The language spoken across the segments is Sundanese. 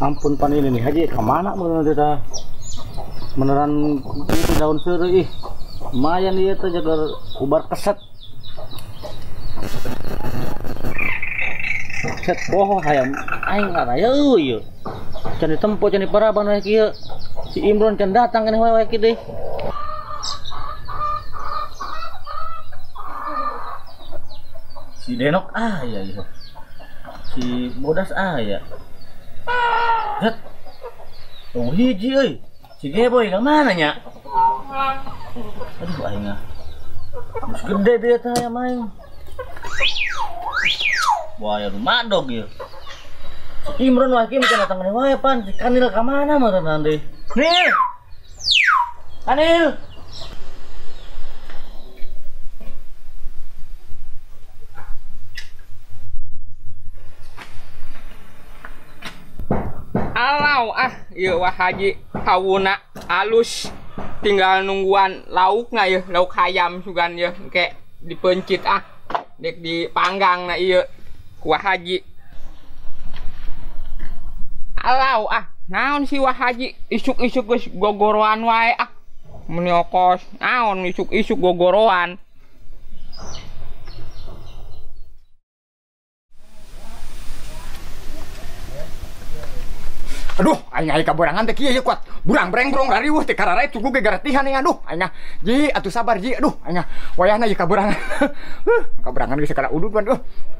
Ampun pan ini nih haji kemana mun nanti tah? Meneran itu daun seureuy ih. Lumayan ieu teh jagar ubar keset. Set poho hayam aing ngaraya euy ieu. Can ditempo can diparaban we kieu. Si Imron can datang keneh wae kieu deui. Si Denok aya ieu. Si Bodas aya. Zet. Oh hiji euy. Si Geboy ka mana nya? Aduh aing ah. Geus gede dia teh hayam aing. Wah, ya madog ieu. Si Imron wae kieu can datang wae pan. Si Kanil ka mana meureun deui? Nil. Kanil. Alau ah ieu wah haji hawuna alus tinggal nungguan laukna ieu lauk hayam sugan ieu engke dipencit ah dek dipanggang na ieu ku wah haji. Alau ah naon si wah haji isuk-isuk geus gogoroan wae ah meuni okos naon isuk-isuk gogoroan. Aduh, aing aya kaborangan teh kieu ieu kuat. Burang breng-brong rariweuh teh kararae tugu ge garatihan aing aduh. Aing ji atuh sabar ji aduh aing wayahna ieu kaborangan. Kaborangan geus sakala udud pan.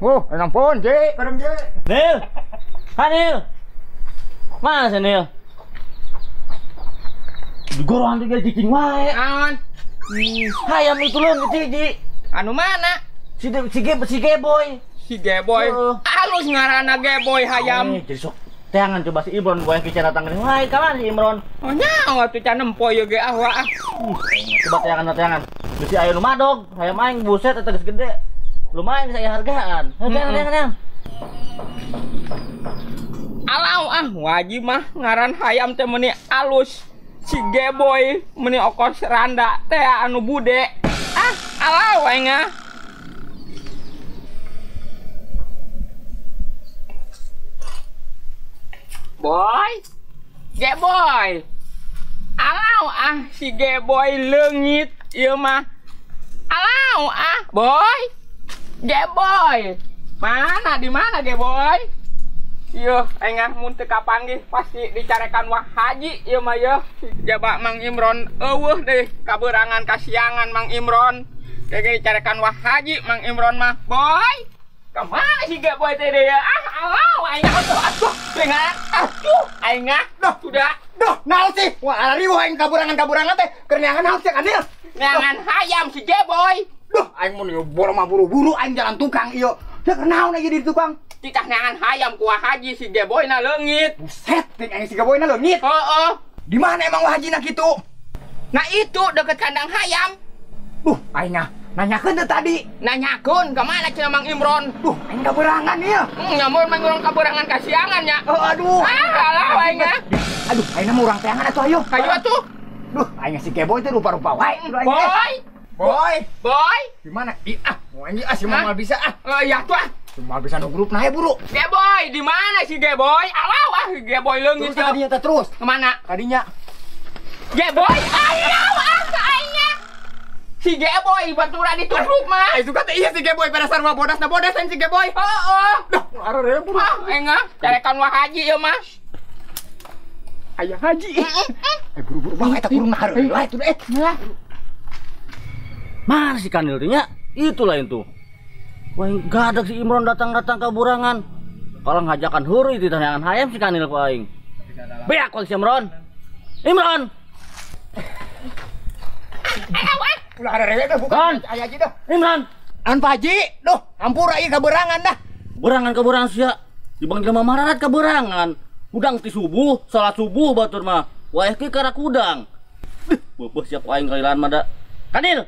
Oh, ampun ji, kadang ji. Nil. Hanil. Mana sih Nil? Digoroan teh cicing wae. Naon? Hayam itu leungit hiji. Anu mana? Si Geboy. Si Geboy. Alus ngaranna Geboy hayam. Jadi sok teangan coba si Imron gua yang kicara datang ini. Wah, kawan si Imron. Oh nyawa tuh can nempo ieu ge ah wah. Coba teangan. Bisi aya nu madog, hayam aing buset eta geus gede. Lumayan saya hargaan. Teangan. Alau ah wajib mah ngaran hayam teh meuni alus. Si Geboy meuni okos randa teh anu bude. Ah, alau aing ah. Boy, Geboy, alau ah si Geboy leungit ieu mah. Alau ah, Boy, Geboy, mana di mana Geboy? Ieu aing ah mun teu kapanggih pasti dicarekan wah haji ieu mah yeuh. Jaba Mang Imron eueuh deh kaberangan kasiangan Mang Imron. Kege dicarekan wah haji Mang Imron mah, Boy. Kemana si Geboy teh ya? Ah, alau aing atuh lengan atuh aing ah duh sudah. Duh, naon sih? Wah, riweuh aing kaburangan-kaburangan teh keur neangan naon sih Kanil? Neangan hayam si Geboy. Duh, aing mun boro mah buru-buru aing jalan tukang ieu. Ya keur naon aja di tukang? Titah neangan hayam ku haji si Geboy na leungit. Buset, ting aing si Geboy na leungit. Heeh. Di mana emang wah hajina kitu? Nah itu deket kandang hayam. Duh, aing ah nanyakeun teh tadi. Nanyakeun ka mana cenah Mang Imron? Duh, aing kaberangan ieu. Nyamun Mang Imron kaberangan kasiangan nya. Oh, aduh. Ah, alah aing ah. Aduh, aing mah urang teangan atuh ayo. Hayu atuh. Duh, aing si Geboy teh rupa-rupa wae. Boy. Boy. Boy. Di mana? Ih ah, mau anjing ah si moal bisa ah. Oh iya tuh ah. Si moal bisa nu grupna aya buru. Geboy, di mana si Geboy? Alah ah si Geboy leungit. Terus kadinya teh terus. Kemana? Kadinya. Geboy, alah ah aingnya. Si Geboy batura ditubruk mah. Ai suka teh iya si Geboy pada sarua bodas na bodas si Geboy. Heeh. Duh, areureun buru. Ah, engah carekan wah haji ieu mah. Ayah haji. Buru-buru bawa eta kurung hareureun lah itu eh. Mana si Kanil teh nya? Itu lain tuh. Wah, gadak si Imron datang-datang ka burangan. Kalau ngajakan heureuy di tangan hayam si Kanil ku aing. Beak si Imron. Imron. Ulah ada dah bukan aya haji dah. Imron. An Pak Haji, duh, ampura ieu kaberangan dah. Berangan kaberangan sia. Di bang jelema mararat kaberangan. Hudang ti subuh, salat subuh batur mah. Waeh ke karak hudang. Duh, beuh sia ku aing kalilan mah da. Kanil.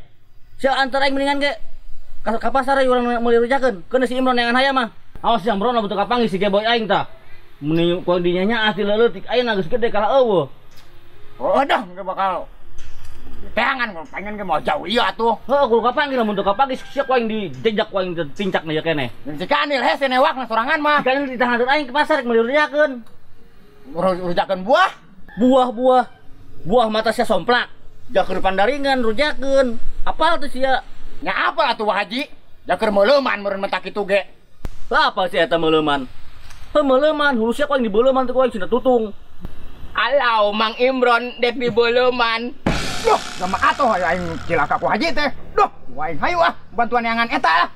Sia antar aing mendingan ge ka pasar ieu urang meuli rujakeun. Keun si Imron neangan hayam mah. Awas si Imron lamun teu kapanggih si Geboy aing tah. Meni ku dinya nyaah ti leutik ayeuna geus gede kalah eueuh. Oh dah, geus bakal teangan pengen ge mau jauh ieu atuh. Heuh, kudu kapanggih lamun teu kapanggih sia ku aing dijejak ku aing tincak na ieu keneh. Si Kanil hese newakna sorangan mah. Si Kanil ditahan aing ke pasar meuli rujakeun. Rujakeun buah. Buah-buah. Buah mata sia somplak. Jakeun pandaringan rujakeun. Apal teh sia? Nya apal atuh Wa Haji? Jakeun meuleuman meureun mentak kitu ge. Lah apa sia eta meuleuman? Heuh meuleuman, hulu sia ku aing dibeuleman teh ku aing cenah tutung. Alau Mang Imron dek dibeuleman. Duh, sama atuh aing cilaka ku Haji teh. Duh, aing hayu ah bantuan neangan eta ah.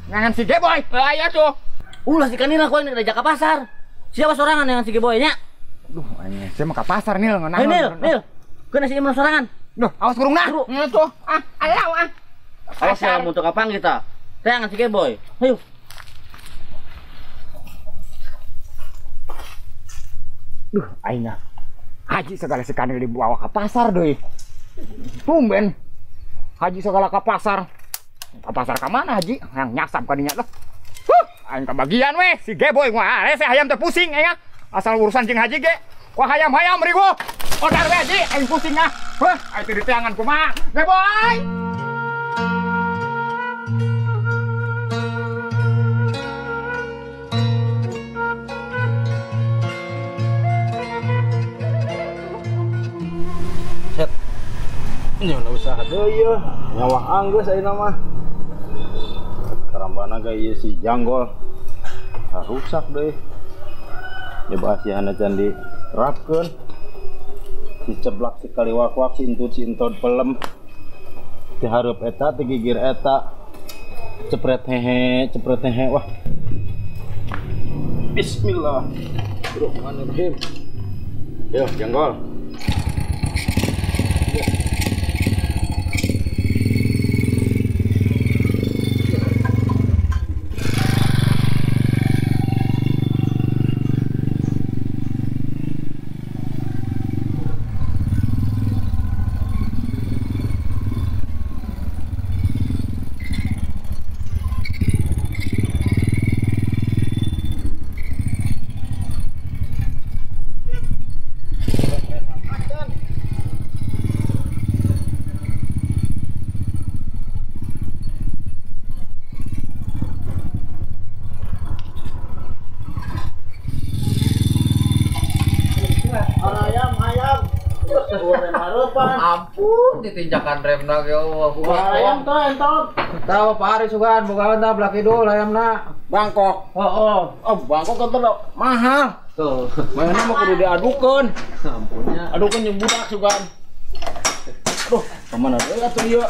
Neangan si Geboy. Ayo tuh. Ulah si Kanil ku aing dek ka pasar. Siapa sorangan neangan si Geboy nya? Duh, aing sia mah ka pasar Nil ngeunah. Hey, Nil, Nil. Keuna si Imron sorangan. Duh, awas kurungna. Nya tuh. Ah, alau ah. Awas ya mun teu kapang kita. Teangan si Geboy. Hayu. Duh, aing ah. Haji segala si Kanil dibawa ke pasar deui. Tumben. Haji segala ke pasar. Ke pasar ka mana Haji? Yang nyasap ka dinya lah. Huh, aing kabagian weh si Geboy mah rese hayam teh pusing aing ah. Asal urusan jeung Haji ge. Wah hayam-hayam rigo. Odar we Haji, aing pusing ah. Huh, aing teh diteangan kumaha. Geboy. Set. Ini usaha deui yeuh, nyawah anggeus ayeuna mah. Karambana ge ieu si Janggol. Rusak deui. Coba asihan can diterapkeun. Si ceblak si kaliwak-wak si entut si entod pelem. Ti hareup eta ti gigir eta. Cepret hehe wah. Bismillahirrahmanirrahim. Yo Janggol. Ampun, ditinjakan remna ge eueuh. Ayam teh entot. Tahu Pak Ari sugan bukaan tah belah kidul ayamna. Bangkok. Heeh. Oh, Bangkok kan teh mahal. Tuh. Mainna mah kudu diadukeun. Ampunnya. Adukeun jeung budak sugan. Aduh, ka mana deui atuh ieu?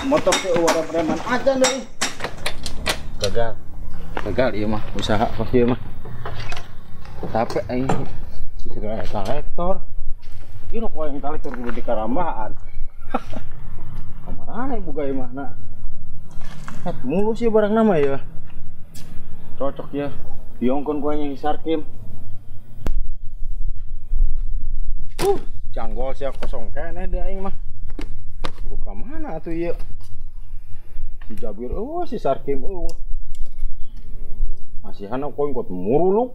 Motor teh eueuh reman acan deui. Gagal. Gagal ieu mah usaha kos ieu mah. Capek aing. Segala kolektor. Ini kok yang kolektor kudu dikarambaan. Kamarana ibu gawe mah na. Het mulu sih barang nama ya. Cocok ya. Diongkon ku aing Sarkim. Janggol sia kosong keneh deui aing mah. Kudu ka mana atuh ieu? Si Jabir eueuh, si Sarkim eueuh. Masihan ku aing kuat muruluk.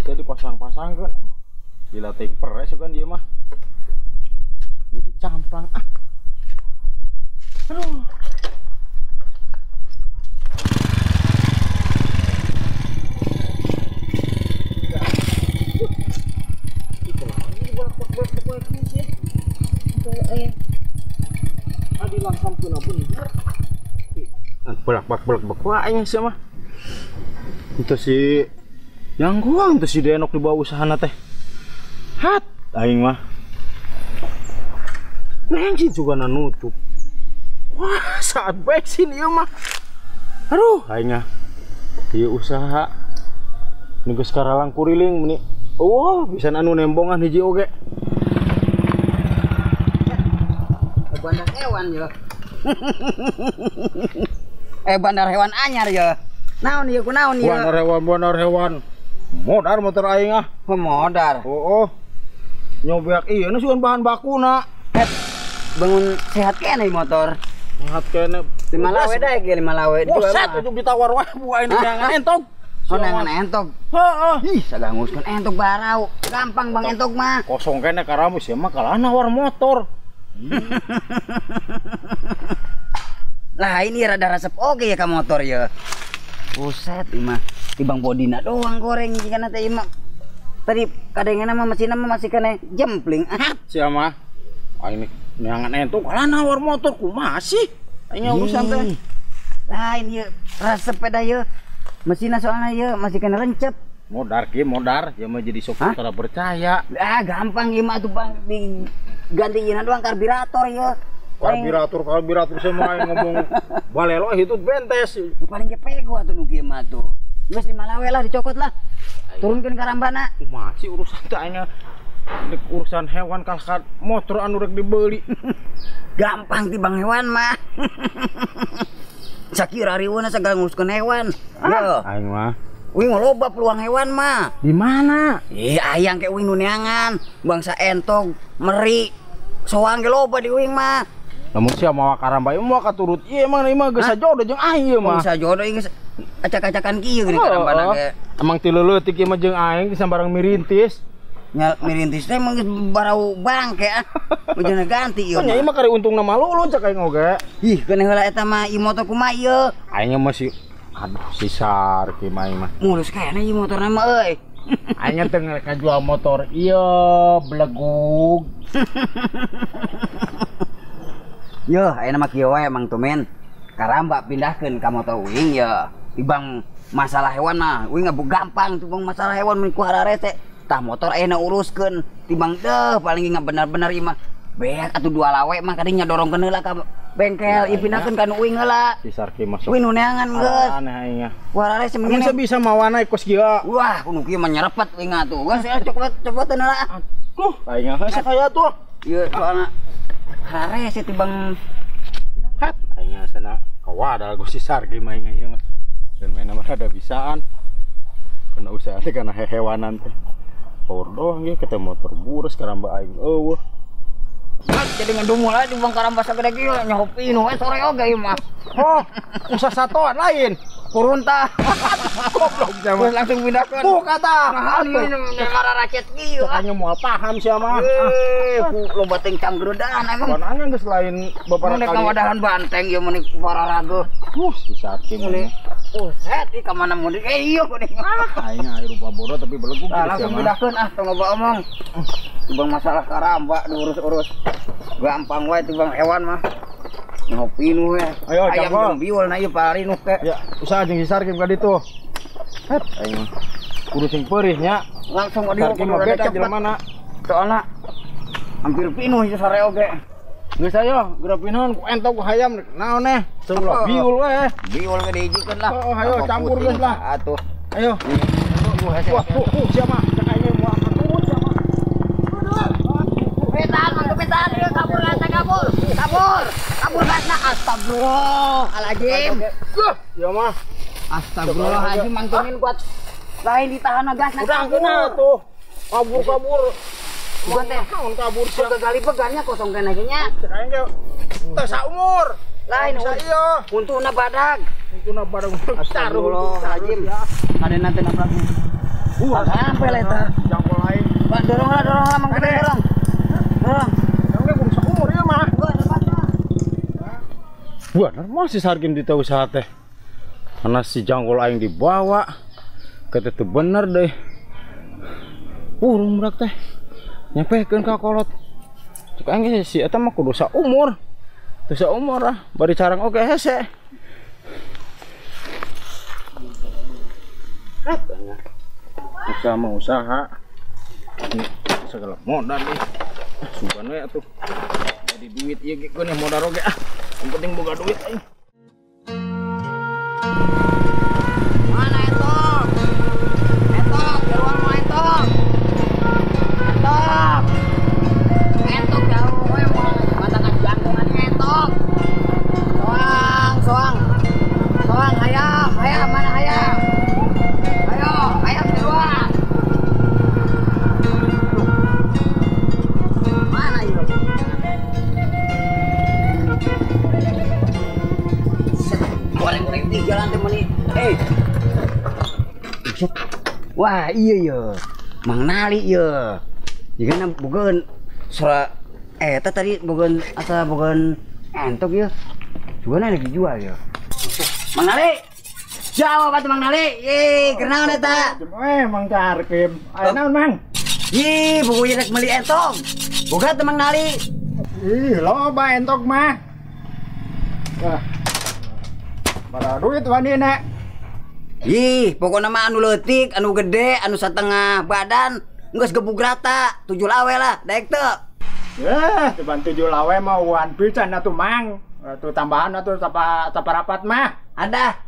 Jadi pasang-pasangkeun. Bila ting peres kan dia mah. Jadi camplang ah. Aduh. Belak-belak wae sia mah. Itu si yang gua itu si Denok di bawah usahana teh. Hat aing mah. Bensin juga na nutup. Wah, saat bensin ieu mah. Aduh, aing ah. Ieu usaha. Nu geus karalang kuriling meni. Oh, bisa anu nembongan hiji oge. Bandar hewan yo. Bandar hewan anyar yo. Naon ieu kunaon ieu? Bandar hewan, bandar hewan. Modar motor aing ah. Modar. Oh, oh. Nyobeak ieu nu sugan bahan bakuna. Bangun sehat keneh motor. Sehat keneh. 5 lawe dae ge 5 lawe. Buset, itu ditawar wae bu aing neangan entog. Oh, neangan entog. Heeh. Ih, sagah nguruskeun entog barau. Gampang bang entog mah. Kosong keneh karamu sia mah kalah nawar motor. Lah ini rada resep oke ya ka motor ya. Buset ieu mah tibang bodina doang goreng jigana teh ieu mah. Tadi kadengena mah mesinna mah masih kena jempling. Ah, sia mah. Aing neangan entuk kalah nawar motor kumaha sih? Aing urusan teh. Lain ieu resep da ieu. Mesinna soalna ieu masih kena rencep. Modar ki modar, ieu mah jadi sok tara percaya. Ah, gampang ieu mah atuh Bang, diganti ieu doang karburator ieu. Karburator semua aing ngomong balelo hitut bentes. Paling ge pego atuh nu kieu mah tuh. Geus 5 lawe lah dicokot lah. Turunkeun karambana. Kumaha sih urusan teh aing urusan hewan kalah motor anu rek dibeli. Gampang tibang hewan mah. Sakira riweuhna sagala nguruskeun hewan. Heuh. Aing mah uing loba peluang hewan mah. Di mana? Ih, ayang ke uing nu neangan, bangsa entog, meri, soang ge loba di uing mah. Lamun sia mawa karamba ieu moal katurut ieu emang ieu mah geus sajodoh jeung aing ieu mah. Sajodoh ieu geus acak-acakan kieu geuning karambana ge. Emang ti leuletik ieu mah jeung aing sambarang mirintis. Nya mirintis teh emang geus barau bangke ah. Ujungna ganti ieu. Nya ieu mah kari untungna mah lulun cak aing oge. Ih, keun heula eta mah ieu motor kumaha ieu? Aing mah si aduh si Sarki mah ieu mah. Mulus kayana ieu motorna mah euy. Aing teh ngerek jual motor ieu belegug. Yo, ayeuna mah kieu wae Mang Tumin. Karamba pindahkeun ka motor uing ya. Tibang masalah hewan mah uing gampang tibang masalah hewan mun ku hararese. Tah motor ayeuna uruskeun tibang deuh paling ge bener-bener ieu mah. Beak atuh 2 lawe mah kadinya dorongkeun heula ka bengkel, ieu pindahkeun ka nu uing heula. Si Sarki masuk. Uing nu neangan geus. Aneh aing nya. Ku hararese mending bisa mawana kos kieu. Wah, ku nu kieu mah nyerepet uing atuh. Geus cokot-cokotan heula. Aduh, aing hese kaya tuh. Ieu soalna hararese tibang hat aing sana kawadal ku si Sarki mah aing ieu mah. Dan main mah ada bisaan. Kena usaha teh kana hehewanan teh. Power doang ge kita motor buras karamba aing eueuh. Jadi ngedumul aja di bang karamba sagede kieu nyopi nu we sore oge ieu mah. Oh, usaha satoan lain. Turun tah. Goblok jaman. Langsung pindahkeun. Buka tah. Nah, negara rakyat kieu. Makanya moal paham sia mah. Eh, ku loba teh canggeudaan emang. Konangan geus lain beberapa kali. Mun banteng ieu mun pararaga. Si Sarki mun. Buset, ih ka mana mun ieu kuning. Aing aya rupa bodoh tapi belegug. Langsung pindahkeun ah tong loba omong. Tibang masalah karamba diurus-urus. Gampang wae tibang hewan mah. Ngopi nu we. Ayo ayam jeung biul na ieu parinuh ke. Ya, usaha jeung si Sarkim ka ditu. Het aing. Kudu sing peurih nya. Langsung ka dieu kudu beda jelema mana. Soalna hampir pinuh ieu sore oge. Geus ayo, geura pinuhan ku entog ku hayam naon neh. Seulah biul we. Biul ge dihijikeun lah. Oh, ayo campur geus lah. Atuh. Ayo. Wah, sia mah cek aing moal katurut sia mah. Petaan, Mang Petaan, ieu kabur gasna kabur. Kabur. Kabur gasna astagfirullahaladzim. Ya mah. Astagfirullahaladzim Mang Tumin kuat. Lain ditahan gasna. Udah kena tuh. Kabur-kabur. Bukan teh. Naon kabur sia. Gali pegannya kosong kena ge nya. Cek aing ge teu saumur. Lain iya. Untuna badag. Untuna badag. Astagfirullahaladzim. Kadena teh nabrak. Wah, sampai lah eta. Jangkol aing. Pak doronglah Mang Tumin dorong. Dorong. Yang kudu saumur ieu mah. Wah, masih Sarkim di usaha teh. Karena si jangkol aing dibawa. Kata teu bener deh. Urung budak teh. Nyampekeun ka kolot. Cek aing ge si eta mah kudu saumur. Teu saumur ah, bari carang oge hese. Usaha mah usaha. Segala modal deh. Sugan we atuh. Jadi duit ieu ge keun modal oge ah. Yang penting boga duit aing. Mana entok? Entok, jaruan mau entok. Entok. Entok jauh we mau batangan jangkungan entok. Soang, soang. Soang hayam, hayam mana hayam? Ayo, hayam jaruan. Mana ieu? Goreng-goreng di jalan teh meuni. Eh. Wah, iya ya. Mang Nali ya. Jigana bogaeun sora eta tadi bogaeun asa bogaeun entok ya. Jugana lagi jual ya. Mang Nali. Jawab atuh Mang Nali. Ih, kenaon eta? Mang Sarkim. Aya naon, Mang? Ih, bukunya rek meuli entog. Boga teu Mang Nali? Ih, loba entog mah. Wah. Bara duit wanina. Ih, pokokna mah anu leutik, anu gede, anu satengah badan, geus gebug rata, 7 lawe lah, daek teu. Eh, cuman 7 lawe mah wan pisan atuh Mang. Atuh tambahan atuh saparapat mah. Ada.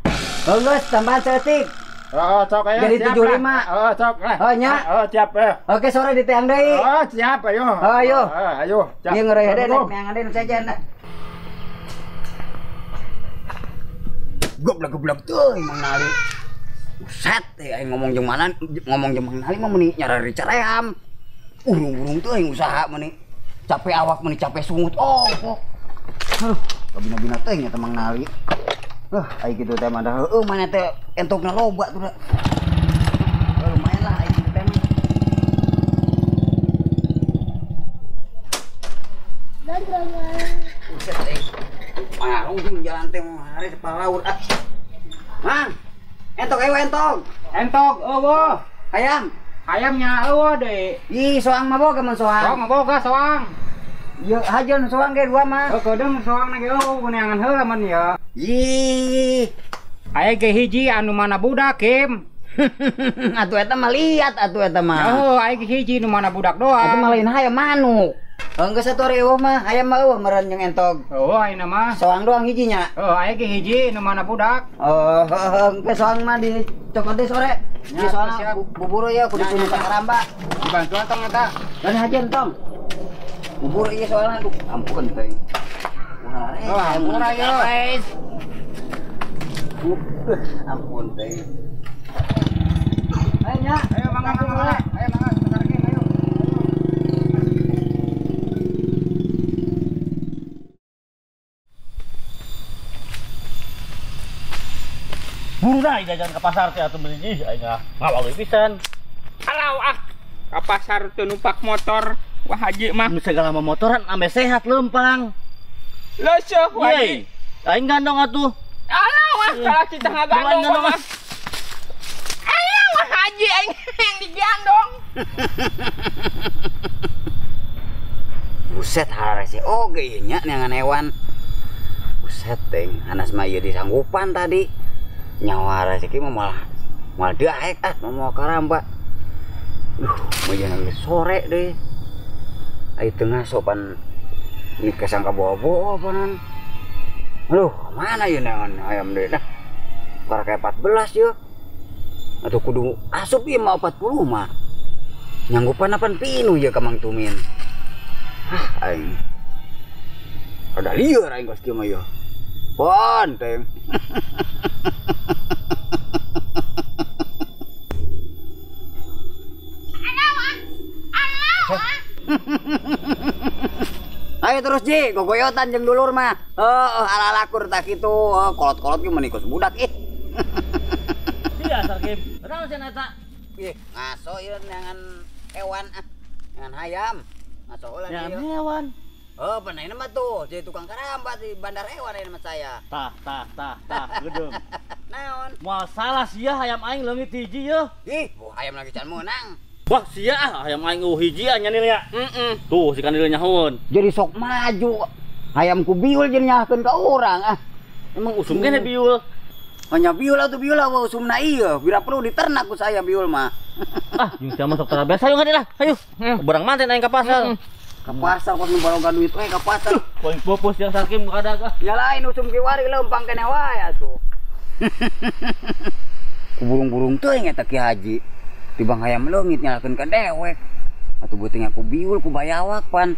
Bagus, tambahan saeutik. Oh, sok ayo. Jadi 75. Oh, sok lah. Oh, nya. Oh, siap. Oke, sore diteang deui. Oh, siap ayo. Oh, ayo. Ayo, siap. Ieu ngeureuyeuh deui rek neangan deui nu sejen. Goblok-goblok teuing Mang Nali. Buset, aing ngomong jeung mana, ngomong jeung Mang Nali mah meuni nyarari caream. Urung-urung teuing usaha meuni. Capek awak meuni capek sungut. Oh, kok. Aduh, kabina-bina teuing eta Mang Nali. Ai kitu teh mah dah heueuh mana teh entogna loba tuh dah. Lumayan lah ai kitu teh mah. Buset euy. Marung jalan teh hari sepalaur ah. Mang, entog ayo entog. Entog eueuh. Hayam. Hayamnya eueuh deui. Ih, soang mah boga mun soang. Soang mah boga soang. Ieu hajeun soang ge dua mah. Heuh kedeung soang na ge eueuh kuneangan heula mun ieu. Ih, aya ge hiji anu mana budak, Kim. Atuh eta mah liat atuh eta mah. Heuh, aya ge hiji nu mana budak doang. Atuh mah lain hayam manuk. Enggeus atuh ari eueuh mah, hayam mah eueuh meureun jeung entog. Eueuh ayeuna mah. Soang doang hijinya. Heuh, aya ge hiji nu mana budak. Oh, heuh, engke soang mah di cokot deui sore. Di soalna bubur ieu kudu kudu karamba. Dibantuan tong eta. Dan hajeun tong. Bubur ieu soalna aduh, ampun teh. Oh, ampun ayo. Ampun teh. Ayo nya, ayo mangga mangga. Ayo mangga sebentar lagi ayo. Buru dah jajan ke pasar teh atuh beli ih aing ngawal deui pisan. Alau ah, ke pasar teu numpak motor. Wah haji mah. Nu segala mah motoran ambe sehat leumpang. Leuseuk wah haji. Aing gandong atuh. Alah wah kalau kita ngagandong mah. Alah wah haji aing yang digandong. Buset harese oge ieu nya neangan hewan. Buset teh hanas mah ieu disanggupan tadi. Nyawa rezeki mah malah malah daek ah mau karamba. Duh, mah jangan sore deh. Ai tengah sopan ini kesangka bawa-bawa panan. Aduh, mana ieu neangan ayam deui dah. Karek 14 yeuh. Atuh kudu asup ieu mah 40 mah. Nyanggupan apan pinu ieu ka Mang Tumin. Hah, aing. Rada lieur aing kos kieu mah ieu. Pon teh. Ayo terus Ji, gogoyotan jeung dulur mah. Heuh, ala-alakur tak kitu, kolot-kolot ge meuni kos budak ih. Iya, Sarkim. Naon cenah eta? Ih, ngaso ieu neangan hewan ah. Neangan hayam. Ngaso heula ieu. Hewan. Oh, bener mah tuh, jadi tukang karamba di bandar hewan ini mah saya. Tah, tah, tah, tah, gedeung. Naon? Moal salah sia hayam aing leungit hiji yeuh. Ih, bu hayam lagi can meunang. Wah, sia ah hayam aing eueuh hiji ah nyanil ya. Heeh. Tuh si kandil nyahoeun. Jadi sok maju. Hayam ku biul jadi nyalahkeun ka urang ah. Emang usum kene biul. Hanya biul atuh biul lah usumna ieu, bila perlu diternak ku saya biul mah. Ah, jeung sia masuk tara biasa ayo lah, ayo. Barang manten aing ka pasar. Ka pasar kos nu baroga duit we ka pasar. Poin pupus yang Sarkim kadag ah. Nyalain usum kiwari leumpang keneh wae atuh. Ku burung-burung teuing eta Ki Haji. Tibang hayam leungit nyalakeun ka dewek. Atuh beuting aku biul ku bayawak pan.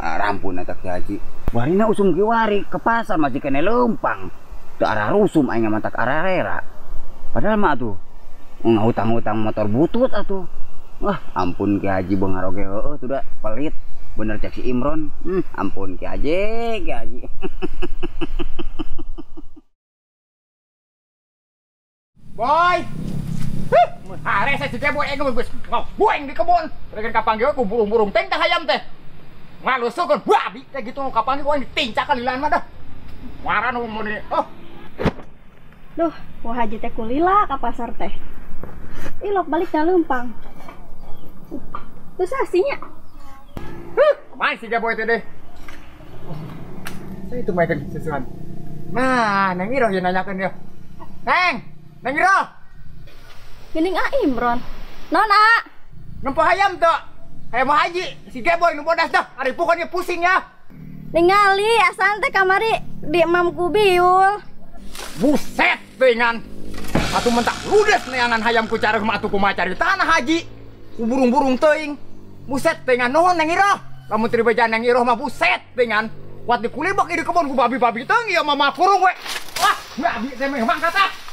Rampun eta Ki Haji. Warina usum kiwari ke pasar masih keneh leumpang. Teu arah rusum aing mah tak ararera. Padahal mah atuh ngahutang-hutang motor butut atuh. Wah, ampun Ki Haji beungar oge heueuh tuh da pelit. Bener cek si Imron. Ampun Ki Haji, Ki Haji. Boy. Huh, hare saya si boy geus ngobueng di kebun. Reken kapanggih ku burung-burung teh tah hayam teh. Ngalusukeun babi teh gitu kapanggih ku aing ditincak lilan mah dah. Waran mun oh. Duh, Wa Haji teh kulila ka pasar teh. Ilok balik na leumpang. Terus asinya. Huh, kemana si Geboy teh deh? Saya itu main sesuatu. Nah, Neng Iroh yang nanyakan dia. Neng, Neng Iroh. Geuning A Imron. Non A. Nempo hayam tuh. Hayam haji si Geboy nu bodas dah. Ari pokoknya pusing ya. Ningali asan teh kamari di emam ku biul. Buset teuingan. Atuh mentak ludes neangan hayam ku cara atuh kumaha cari tanah haji. Ku burung-burung teuing. Buset teuingan nuhun Neng Iroh. Lamun teu dibejaan Neng Iroh mah buset teuingan. Kuat dikulibak di kebon ku babi-babi teuing ieu mah kurung we. Wah, babi teh mah kata.